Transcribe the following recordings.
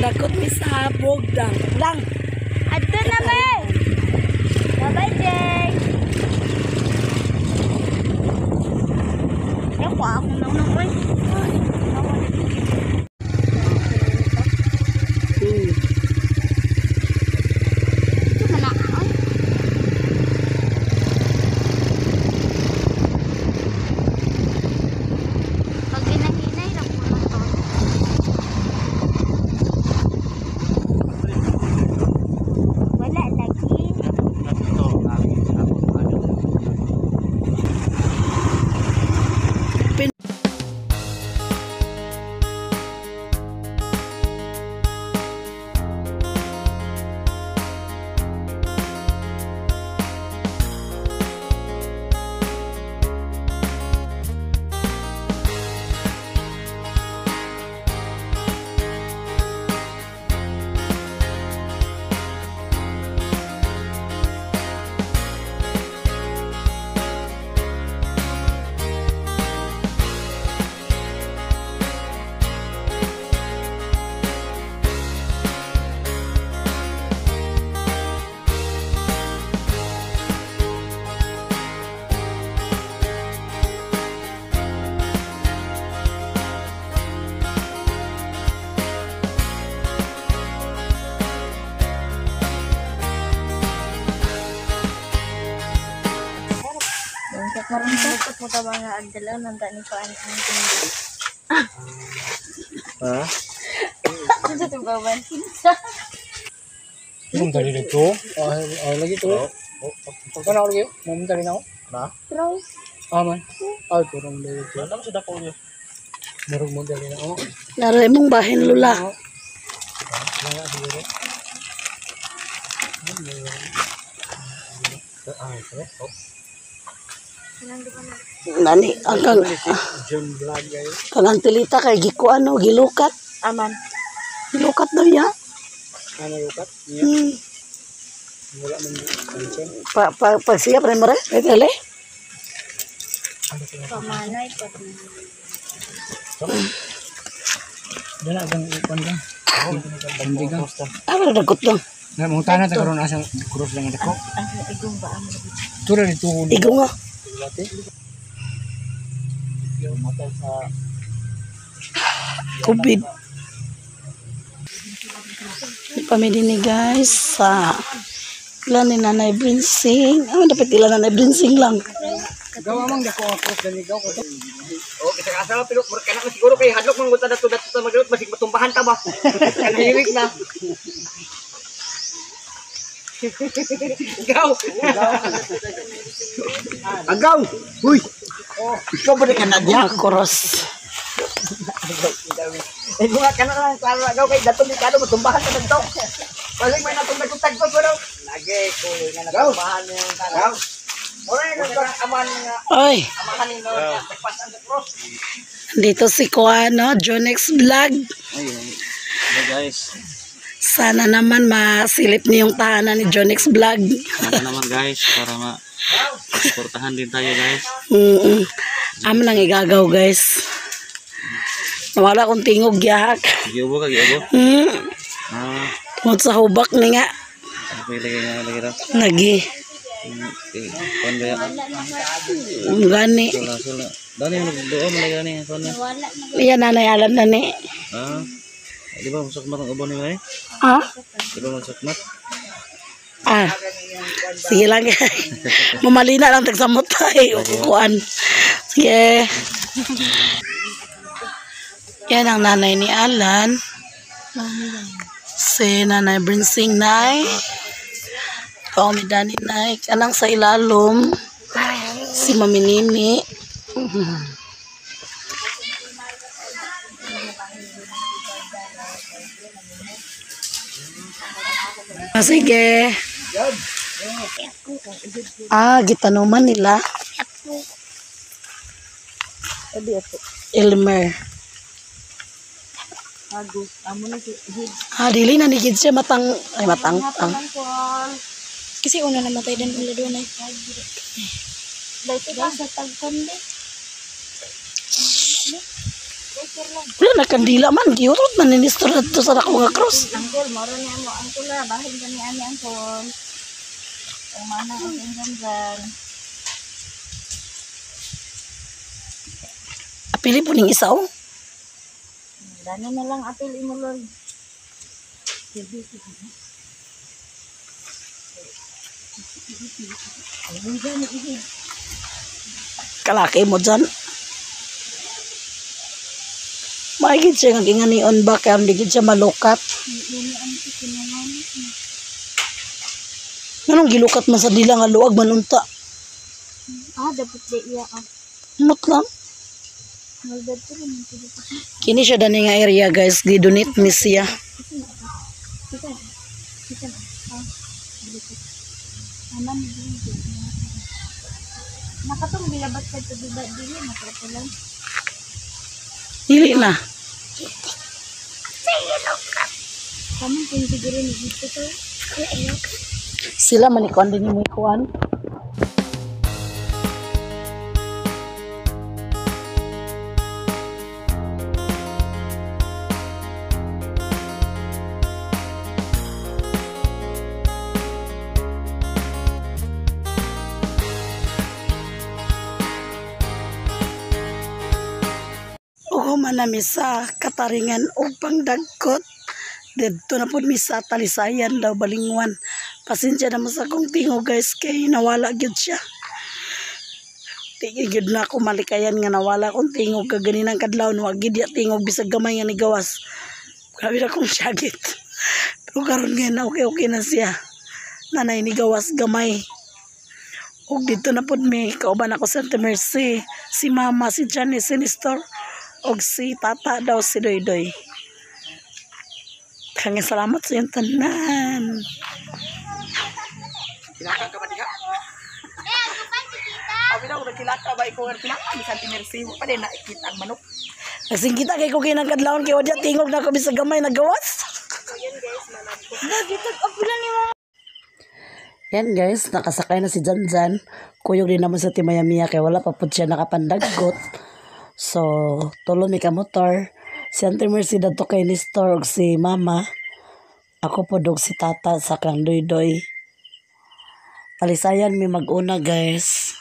Dakot mi sa habog dang. Dang. Adto na ba? Bye-bye, Jay. Ako ako na nang oy. Ito man na, oy. Pag ginahinay ra po na to. Wala lagi. Karon mo ta ba nga agdala nanda ni paan ang tindi. Ha? Ano to ba ba? Yung dali dito. Ah, lagi to. Pagka na lagi, mo dali na ako. Na? Try. Ah man. Ah, turong dali dito. Ano sa dako niyo? Murag mo dali na ako. Naray mong bahin lula. Wala siguro. Ah, ito. Oh. Nani ang kang John Vlog guys. kang antilita kay gikuan no gilukat. Aman. Gilukat daw ya. Ano lukat? Niya. Wala man kanchen. Pa pa pag siya pre more. Dele. Pamanay pa. Dala ang ikuan ka. Hindi ka. Ah, wala dagot lang. Na mo tana ta karon asa cross lang dako. Ang igong ba ang Tura dito. Igo nga. Matay sa COVID. Di pa mi dinhi guys sa ilan ni Nanay Brinsing. Ah, dapat ilan Nanay Brinsing lang. Gawa mang dako ang cross dani gaw ko. Oh, kita ka asa pero murag kana siguro kay hadlok man gud ta dato dato ta maglot basig matumbahan ta ba. Kanahirik na. Gaw. Agaw! Uy! Ikaw ba na ka nagya? Mga cross. Eh mga kana lang klaro agaw kay dato ni kado matumbahan ta dadto. Basig may natong tagtagto pero lagi ko nga natumbahan yung kana. Ora yung aman nga Oy, amahan ni nga tagpasan sa cross. dito si Kuano, Jonex Vlog. Hello guys. Sana naman masilip niyo yung tahanan ni Jonex Vlog. Sana naman guys para ma suportahan din tayo guys. Amo nang igagaw guys. Nawala akong tingog yahak. Giubo ka giubo. Ah, Tungod sa hubak ni nga. okay lagi nga lagi ra. Nagi. Eh, kon ba ya? Gani. Sula sula. Dani mo nagduo man lagi ani kon na. Iya nanay alam na ni. Ah. Di ba masakmat ang ubo ni May? Ha? Di ba masakmat? Ah. Sige lang. Mamalina lang tagsamot ay kuan. Sige. Yan ang nanay ni Alan. Si Nanay Brinsing Nay. Ikaw mi Dani Nay. Anang sa ilalom. Si Mami Nini. Ah, sige. Ah, gitanuman nila. Elmer. Ah, dili na ni gid siya matang ay matang. Ang. Kasi una namatay din ulo doon ay. Dito ka sa tagkan di. Wala na kandila man. Giurot man ni Nestor dito sa dako nga cross. Angkol, moro niya mo. Angkol na. Bahin kami ani, angkol. Ang mana ang dyan. Apili po ning isa oh. Dano na lang apil imuloy. Kalaki mo dyan. Maigid siya nga ginganion ba kaya hindi gid siya malukat. Anong gilukat man sa dila nga luag manunta? Ah, dapat di iya ah. Mut lang. Kini siya dani nga area guys, gidonate ni siya. Nakatong bilabat ka to diba dili matrapulan. Dili na. Kaman kung siguro ni dito to. Sila man ikuan din yung ikuan. Ug human nami sa Kataringan og pangdagkot. Didto na pud mi sa Talisayan daw Balingwan. Pasensya na mo sa akong tingog guys kay nawala gyud siya. Di gyud na ako malikayan nga nawala akong tingog kaganinang kadlawon wa gyud ya tingog bisag gamay nga nigawas. Grabe na akong syagit. Pero karon ngayon okay okay na siya. Nanay nigawas gamay. Ug dito na pud mi kauban ako sa Santa Mercy, si Mama, si Janice, si Nestor, og si Tata daw si Doydoy. Daghang salamat sa iyong tanan. Kilaka ka ba diha? Abi na ko nagkilaka ba ikaw nga kilaka ni Santa Mercy mo pa din nakikita ang manok. Kasing kita kay ko kinang kadlawon kay wadya tingog na ko bisag gamay nagawas. Yan guys, nakasakay na si Janjan. Kuyog din naman sa Timayamiya kay wala pa pud siya nakapandaggot. So, tulo mi ka motor. Si Auntie Mercy dadto kay Nestor ug si Mama. Ako po dog si Tata sa kang Doydoy. Talisayan mi mag-una guys.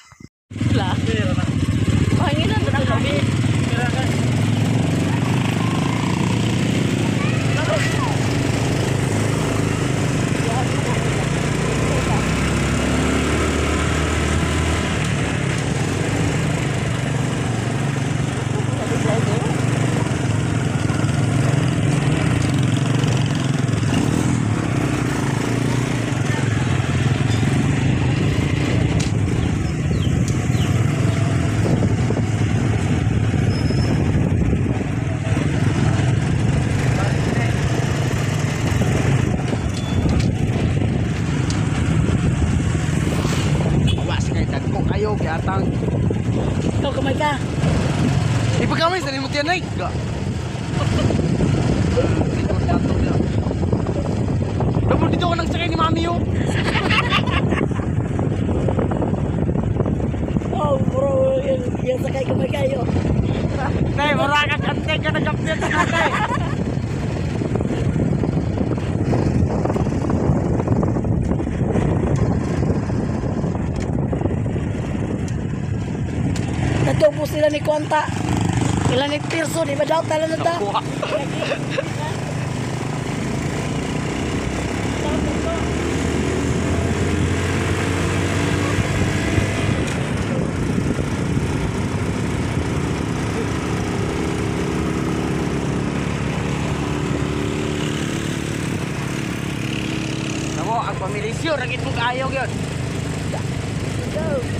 Kayo giatang. Ikaw kamay ka. Ipagamay sa nimo tiyan ay. Damo dito ko nang sakay ni Mami yo. Oh, bro, yung sakay kamay kayo. Tay, mura ka kante ka nagkapit na tay. Natupo sila ni Kwanta. Sila ni Tirso, di ba daw tala na ta? Namo ang pamilisyo ragit mo kaayo gyud. Go.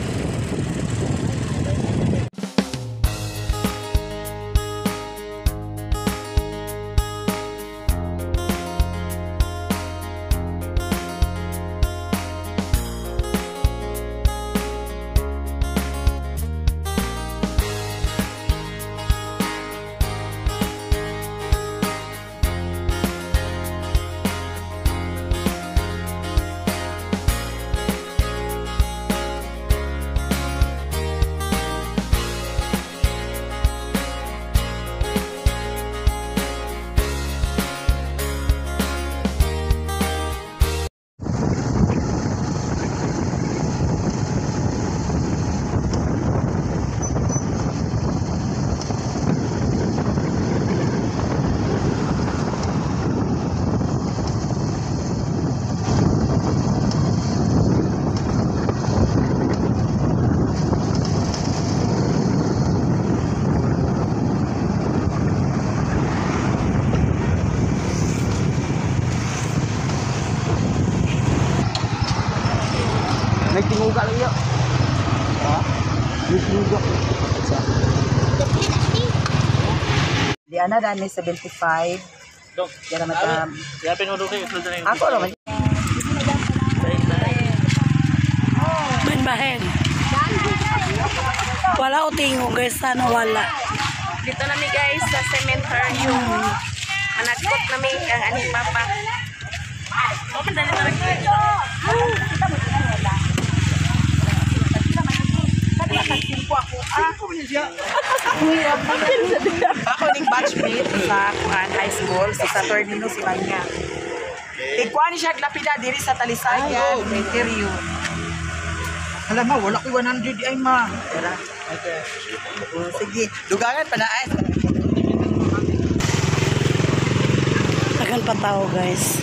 Di ana dani 75. Dara mata. Ako ra man. Bahin-bahin. Wala ko tingog guys. Sana wala. Dito na mi guys sa cementerio. Managkot na mi ang aning papa. Oh, mandali na Ako ning batchmate sa kuan high school sa Saturnino si Manya. Tigkuan ni siya glapida diri sa Talisayan, Cementerio. Hala ma, wala ko'y 100 ay ma. Tara. Oh, sige, dugangan pa na ay. Tagan pa tao guys.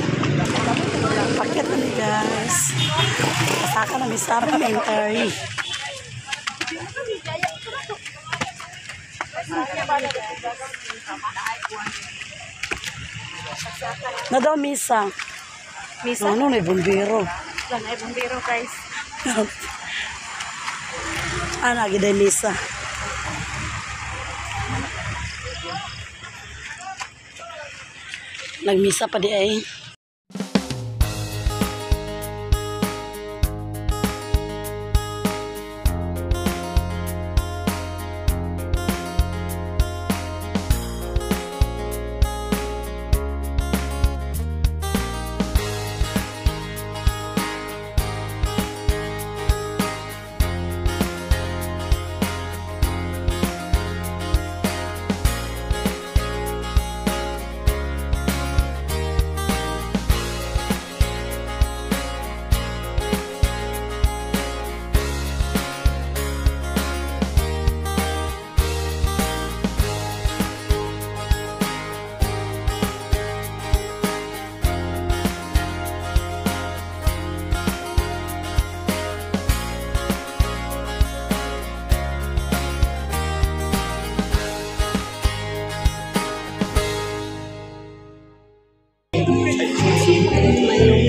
Pakyat na mi guys. Pasaka na mi sa cemetery. Na daw misa. Misa? Ano na bumbiro. Lang ay bumbiro guys. Ana gid ay misa. Nagmisa pa di ay.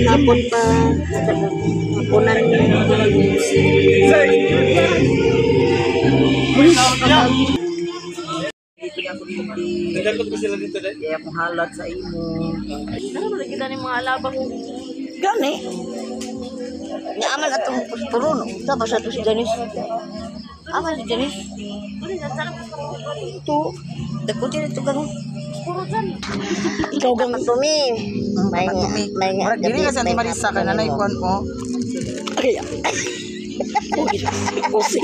Hapon pa. Haponan. Kaya akong halat sa imo. Ano ba kita ni mga alabang? Gani. Nga aman atong puron. Tapos ato si Janice. Aman si Janice. Ito. Dagko din ito kang. Ikaw gang Patumi. May nga. May nga. Murag dili ka sa ni Marisa kay nanay kuan ko. Ay. Usi.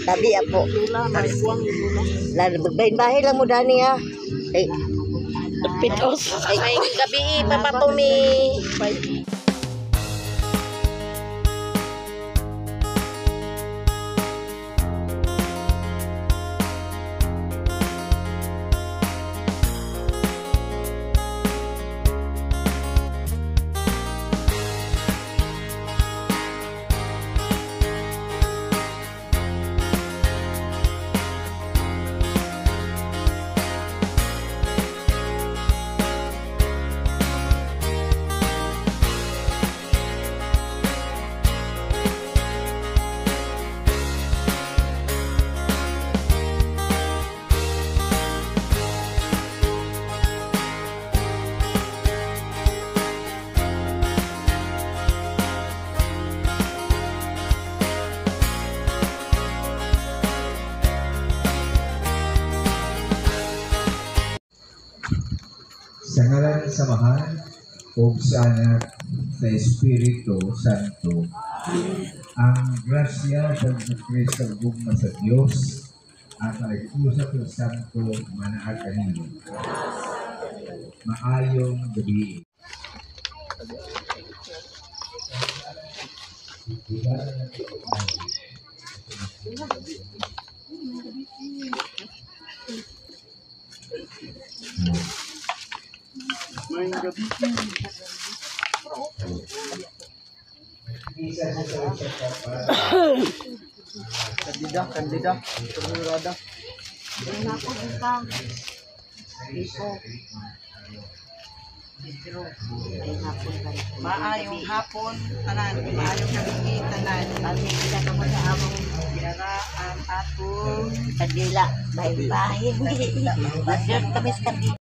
Tabi apo. Lalo magbahin-bahin lang mo dani ha. Ay, Pitos. May gabi papatumi. Sa ngalan sa Amahan ug sa Anak sa Espiritu Santo. Ang grasya sa Kristo ug gugma sa Dios ang nag-usap sa Santo manaag kanino. Maayong gabi. Kandida, kandida. Tumurada. Maayong hapon tanan, maayong gabi tanan. among Dira ang atong kandila. Bahin-bahin. Basir kami sa kandila.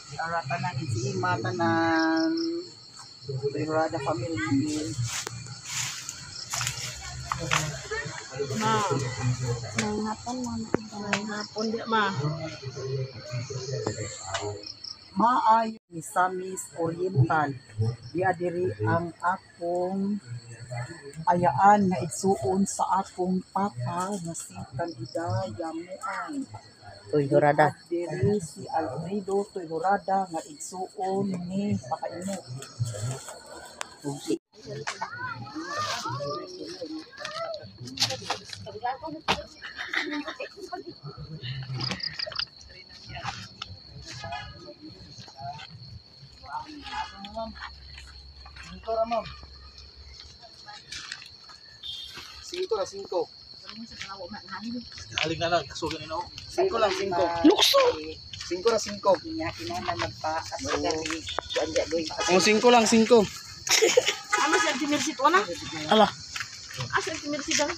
Dira tanan si Ima tanan. Durada family. Ma. Hapon May hapon di ma. Maayo Misamis Oriental. Diya diri ang akong ayaan nga igsuon sa akong papa nga si Candida Yamuan. Uy, Dorada. Diri si Alfredo Toyrorada nga igsuon ni Pakaino. Singko na, singko. Halig na lang, kasugan nino. Singko lang, singko. Lukso. Singko na, singko. Niya kinahanglan magpa-asugan ni Oh, singko lang, singko. Ama si Auntie Mercy to na. Ala. Ah, si Auntie Mercy daw.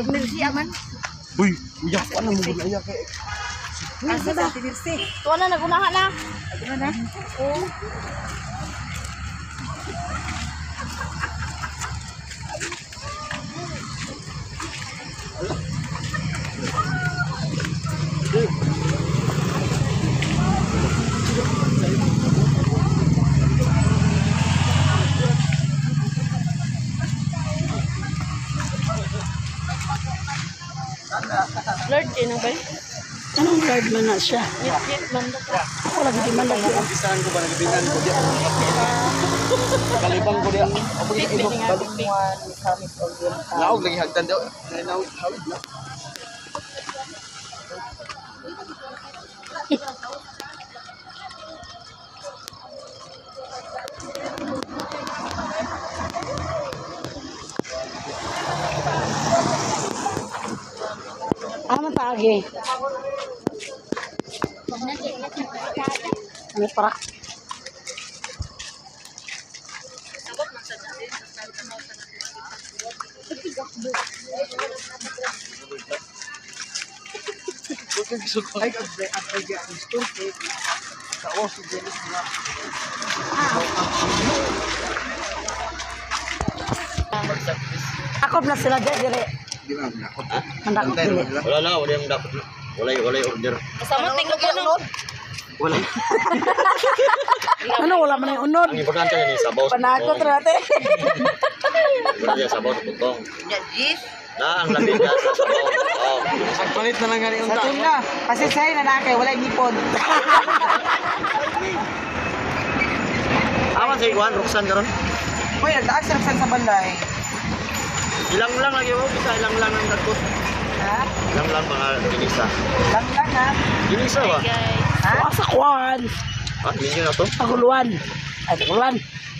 Mercy aman. Uy, uyak ko na mo gulaya kay. Asa sa Auntie Mercy? Tuwa na nagunahan na. Ano na? Oo. Lord, kayo na ba? Anong guard man na siya? Ngit-ngit man ba? Ako lagi di man lagi. Umpisahan ko ba nagabinan ko diya. Kalibang ko diya. Ako Big, big, nga, big, big. Misamis Oriental. Naog lagi hagdan daw. Naog hawid na. Ah, matagi. Ano para? Ay, ay, ay, ay, Tawa si Dennis na. Akop na sila dyan, dire. Di ba nakot? Mandakop dili. Wala na, wala yung dapat na. Wala wala yung order. Kasama tingog ko no. Wala. Ano, wala man yung unod. Ang importante ni sabaw sa Panakot putong. natin. Importante yung sabaw sa putong. Ya, Jis. Na, ang lamig na sa sabaw. Oh. Palit na lang gani Sa tuna. Kasi sa'yo na na kay wala ngipon. Aman sa ikuan, Roxanne karon. Uy, nagtaas sa sa balay. Ilang lang lagi mo, bisa ilang lang ang dagkot. Ha? Ilang lang mga ginisa. Lang lang ha. Ginisa ba? Guys. Ha? Sa kuwan. Ah, minyo na to. Paguluan. Ay, paguluan.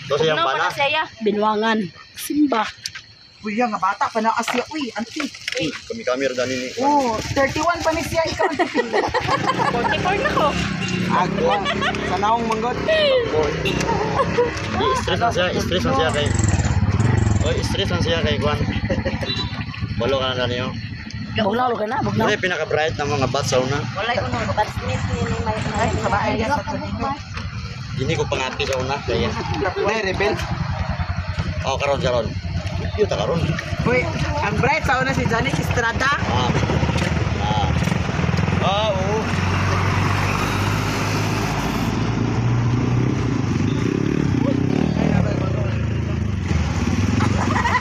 To siyang No, pana. pa na siya. Binuangan. Simba. Uy, nga bata pa na asya. Uy, auntie. Kami kami dani ni. Oh, 31 pa ni siya ikaw ang pila. 44 na ko. Agwa. Sa naong manggod. Stress na siya, stress na siya kay. Oy, stress na siya kay Kwan. Balo ka na dani oh. Bugnaw ka na, bugnaw. Ano yung pinaka-bright ng mga bats sa una? Wala unod. Batsmith ni ni may Ay, sa baay niya sa tunino. Dini ko pangapi sa una kaya. Hindi, rebel. Oh, karon karon. Yun ta karon. Uy, ang bright sa una si Janet Estrada. Ah. Ah. Ah, oo.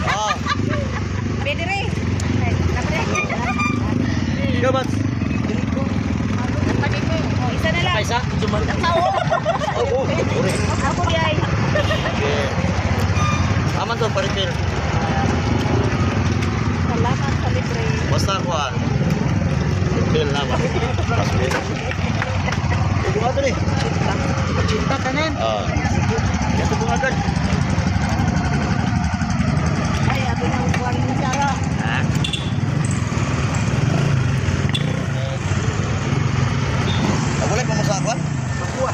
Ah. Pwede rin. Ikaw, Bats. Napagi ko. Oh, isa na lang. Isa? Oo, oh, oh. Ako yay. Okay. Aman to, pa-repair. Salamat sa libre. Basta ako ah. Repair na ba? Ito nga eh. Cinta kanin. Ah. Ito bunga agad. Ay, abi na upuan ni Sara. Ha? Wala pa mo sa akuan? Makuha.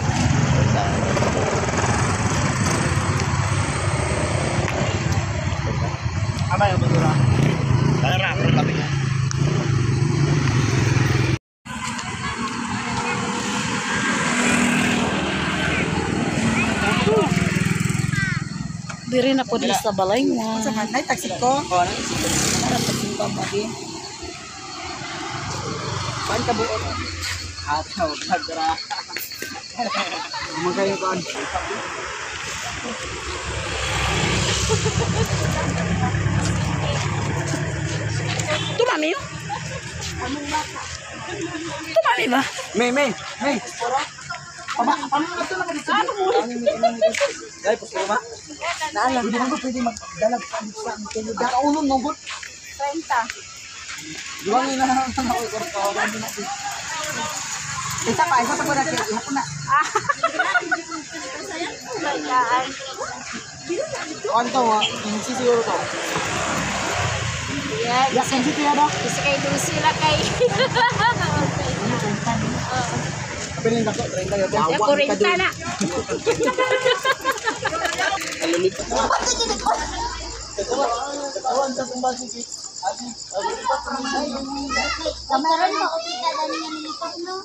Diri na po din sa balay mo. Nay taxi ko. Oh, nang isip ko. Saan ka buo? Ataw, kadra. Kumakain ko. Tumami yun. Tumami ba? May, may, may. Pama, pama ito na dito. Dai, puso ba? Naalam. Hindi man ko pwede magdalag sa sa ang tinod. Kaulong mo gud. 30. Duwang ina na lang ako ko. Isa pa, isa pa ko na kaya ihapon na. Kuan to, ha? Kinsi siguro to. Yeah, Ya, kinsi to ya do. Kasi kay Lucy la kay. Kapilin dako 30 ya. Ya, 40 na. Kameran mo, okay ka dami niya nilipot, no?